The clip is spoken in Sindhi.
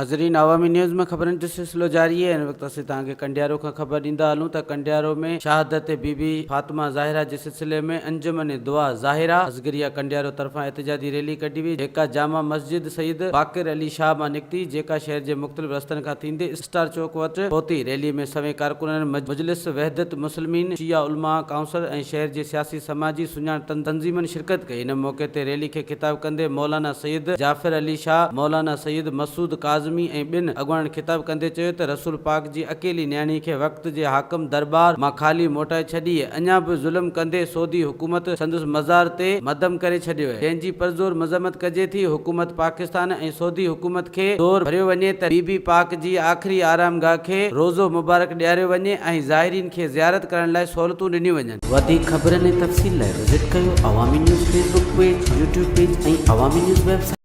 ناظرين عوامي نيوز ۾ خبرن جو سلسلو جاري آهي هن وقت اسين توهان کي ڪنڊيارو کان خبر ڏيندا هلون ته ڪنڊيارو ۾ شهادت بي بي فاطمه زاهره جي سلسلي ۾ انجمن دعا زاهره اصغريه ڪنڊيارو طرفان احتجاجي ريلي ڪڍي وئي جيڪا جامع مسجد سيد باقر علي شاهه مان نڪتي جيڪا شهر جي مختلف رستن کان ٿيندي اسٽار چوڪ وٽ پهتي ريلي ۾ سوين ڪارڪنن مجلس وحدت مسلمين شيعه علماء ڪائونسل ۽ شهر جي سياسي سماجي سڃاڻ تنظيمن شرڪت ڪئي. ان موقعي تي ريلي کي خطاب ڪندي مولانا سيد جعفر علي شاهه، مولانا سيد مسعود ڪاظمي ۽ ٻين اڳواڻن خطاب ڪندي چيو ته رسول پاڪ جي اڪيلي نياڻي کي وقت جي حاڪم درٻار مان خالي موٽائي ڇڏي اڃا به ظلم ڪندي سعودي حڪومت سندس مزار تي مدم ڪري ڇڏيو جنهن جي پرزور مذمت ڪجي ٿي حڪومت پاڪستان ۽ سعودي حڪومت کي زور ڀريو وڃي ته بي بي پاڪ جي آخري آرامگاهه کي روضو مبارڪ ڏياريو وڃي ۽ زائرين کي زيارت ڪرڻ لاء سهولتون ڏنيون وڃن. وڌيڪ خبرن ۽ تفصيل لاء وزٽ ڪيو Awami news Facebook page, YouTube page ۽ Awami news website.